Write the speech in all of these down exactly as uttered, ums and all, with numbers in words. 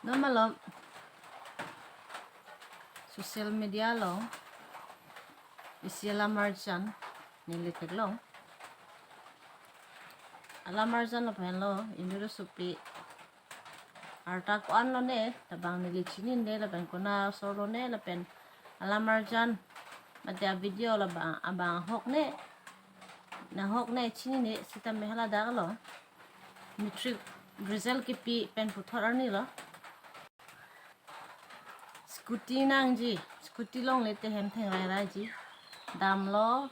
Non malom social media along isi alamarjan neli theklong. Alamarjan lapen lo inut asopi arta ko-an lone, labang neli chinine, lapen kona asor lone, lapen alamarjan mate avideo labang abang ahok ne, nahok ne chinine, sitame haladak lo. Matric result kipi pen puthot arni lo. Scooty nangji, scooty longle te hem thengrai raiji. Damlo,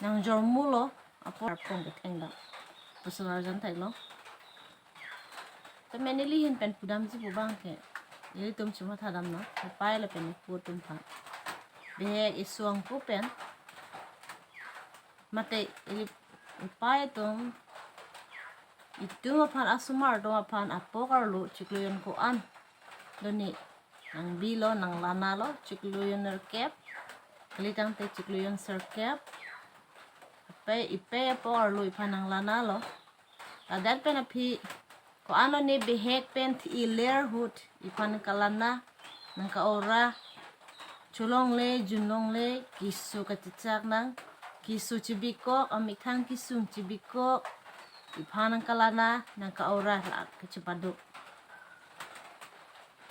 nangjormulo, apor arpong kethengdam. Pusi arjan theklong. Tame neli ahin pen pudamji pu abang ke, ilitum chimathadamnon, epai lapen epo atum aphan. Bihek esu angku pen mate ili epai atum, itum aphan, asomar atum aphan apok arlo chiklo jon ko-an do ne, nangbilo, nanglanalo, chiklo jon nerkep, kalitangte chiklo jon sirkep. Epai, epai apok arlo iphan nanglanalo. Ladak pen aphi ko-an lone bihek pen thi-iler ahut iphan nangkalana, nangka-ora. Cholongle, junlongle, keso kachechak nang, keso chibikok, amethang kesung chibikok, iphan nangkalana, nangka-ora, la kachepado.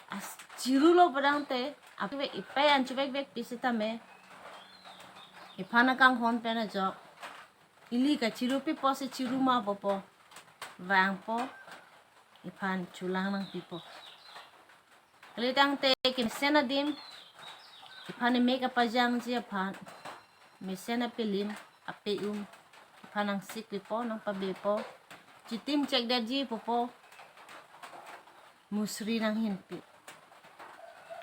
As chirulo padangte, apvek epai an chevekvekpi sitame, iphan nangkanghon pen ajok, ili kachirupipo si chiru ma popo, vangpo, iphan cholang nangpipo. Kalitangte kemesen adim, iphan emek apajangji aphan, mesen apelim, ape-um, iphan nangsikpipo, nangpabepo, chitim chekdetji pupo, musri nanghinpi.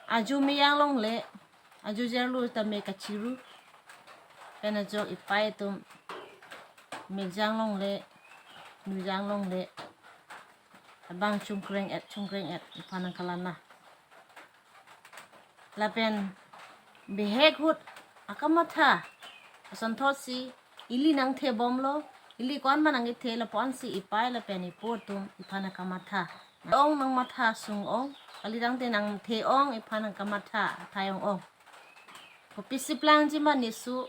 Ajo mejang longle, ajo jarlo tame kachiru pen ajok epai atum mejang longle, nujang longle, abang chungkreng-et, chungkreng-et, iphan nangkalana. Lapen bihek ahut akamatha asonthotsi ili nangthebomlo, ili ko-an ma nangkethe lapu-ansi epai lapen epo atum iphan akamatha. Ong nangmatha sung-ong, kalitangte nangthe-ong, iphan nangkamatha athai ong-ong. Kopisi plangji ma nesu,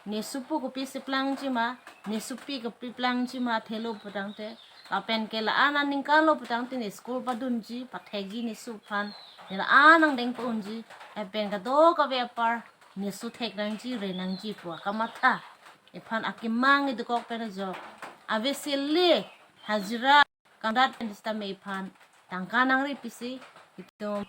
nesu pu kopisi plangji ma, nesupi kopi plangji ma thelo putangte, lapen ke la-an aningkanlo putangte ne school padunji, pathekji nesu aphan, ne la-an angdeng pa-unji, lapen kadokave apar nesu thek nangji, re nangji pu akamatha. Iphan akemang idukok pen ajok, ave sele hajira kangdat pen sitame iphan tangka nangri pisi, itum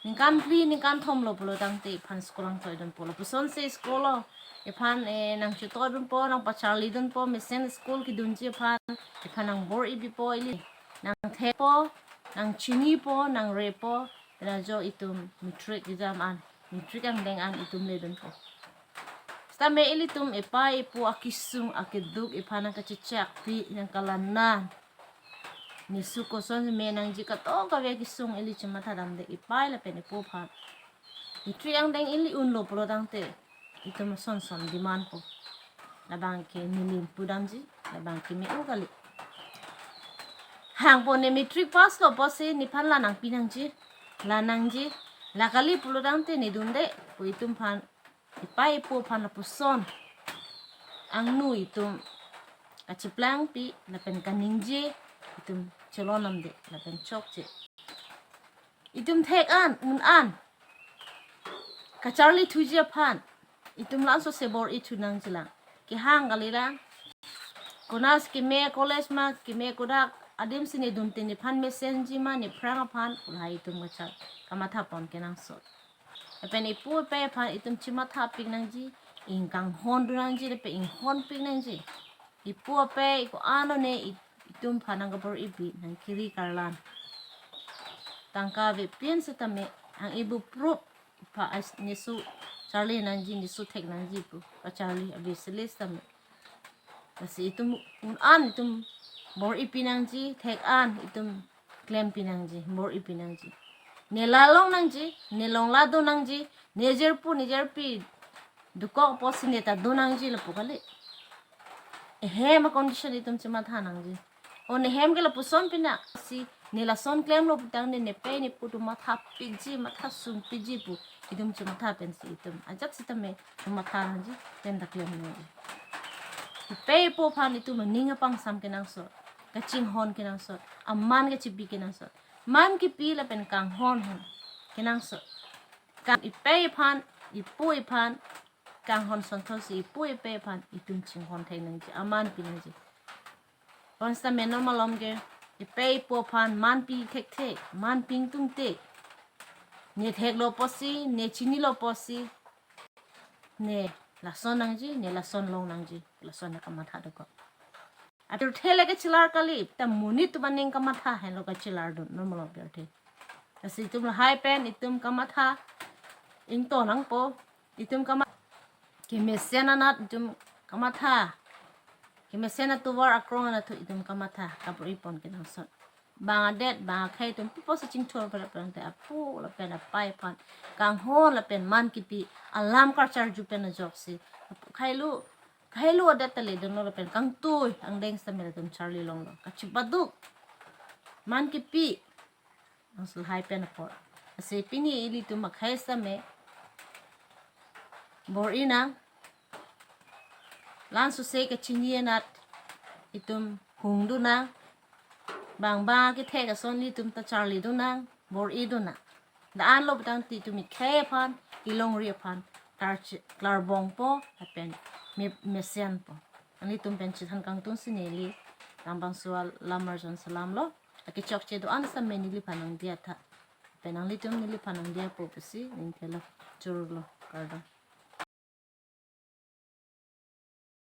ningkan phli ningkan thomlo pulotangte iphan school nangchoidunpo. Lapusonsi school lo iphan, eh, nangchotoidunpo, nangpacharlidunpo, mesen school kedunji aphan iphan nangbor-ipipo, ili nangthepo, nangchinipo, nangrepo, pen ajok itum matric exam an, matric angdeng an itum ledunpo. Sitame ilitum epai epo akesung akeduk iphan nangkachechakpi, nangkalana. Nesu koson me nangji, kadokave kesung ili chimathadamde epai lapen epo aphan. Matric angdeng ili unlo pulotangte itum ason son demand po. Labang ke neli pudamji, labang ke me-o kali. Hangpo ne matric pass lo pusi nephan la nangpi nangji, la nangji, la kali pulotangte ne dunde pu itum aphan, epai epo aphan lapuson angno itum kacheplangpi lapen kaningje itum chelonamde lapen chokche. Itum thek an, un an kacharli thuji aphan itum laso se bor-i thu nangjilang. Kehang kalilang. Konat keme college ma, keme kodak adimsi ne dunte nephan mesenji ma, nephrang aphan, lahai itum kachar, kamathapon kenangsot. Lapen epo epai aphan itum chimathapik nangji, ingkanghon dun nangji, lapen inghonpik nangji. Epo epai ko-an lone it-, itum aphan nangkabor-ipi, nangkiri karlan. Tangka avepin sitame, ang ibu prup, ipha as nesu charli nangji, nesu thek nangji pu, pacharli ave sele sitame. Lasi itum un an itum bor-ipi nangji, thek an itum klempi nangji, bor-ipi nangji. Ne la long nangji, ne long la do nangji, ne jirpo, ne jirpi dokok pusi ne ta do nangji lapu kali. Ehem a condition itum chimatha nangji. O nehem ke lapuson pina si ne lason klemlo putang ne nepei nepo atum matha piji, matha sung piji pu itum chomatha pensi itum ajat sitame chomatha nangji pen ta klemlo. Ipei ipo aphan itum aning apangsam kenangsot, kachinghon kenangsot, aman kachipi kenangsot. Man kipi lapen kanghon hon kenangsot. Kan ipei aphan, ipo aphan kanghon sonthotsi ipo ipei aphan itum chinghon thek nangji, aman pi nangji. Bonta menor malom ke ipei ipo aphan man pi thekthe, man pi ingtungte. Ne theklo pusi, ne chinilo pusi, ne lason nangji, ne lason long nangji, lason na kamatha dokok. Apirthe le kachelar kali, ta monit atum aning kamatha henlo kachelar dun, non malom apirthe. Lasi itum lahai pen itum kamatha ingto nangpo, itum kamatha kemesen anat itum kamatha, kemesen atovar akrong anat thu itum kamatha kabor-i pon kenangsot. Bang adet, bang akhei atum pupo si chingthur pada prang te apo lapen apei aphan kanghon lapen man kipi alam karcharju pen ajoksi khailu, khailu adet ta ledunlo lapen kangtui angdeng sitame latum charli longlo. Kachipaduk man kipi nangsulhai pen apor. Lasi pini ilitum akhei sitame bor-i nang, lan suse kachini anat itum hungdun nang, bang bang kethek ason ilitum ta charlidun nang, bor-idun nang. Da-anlo putangte itum ikhei aphan, ilongri aphan klar, klarbongpo lapen me, mesenpo. Nanglitum pen chethan kangtungsi neli Rangbangso alam arjon salamlo. Akechokche do-an sitame neliphan nangdiya tha. Pen nanglitum neliphan nangdiyapo pusi ning thelo, churlo, kardom.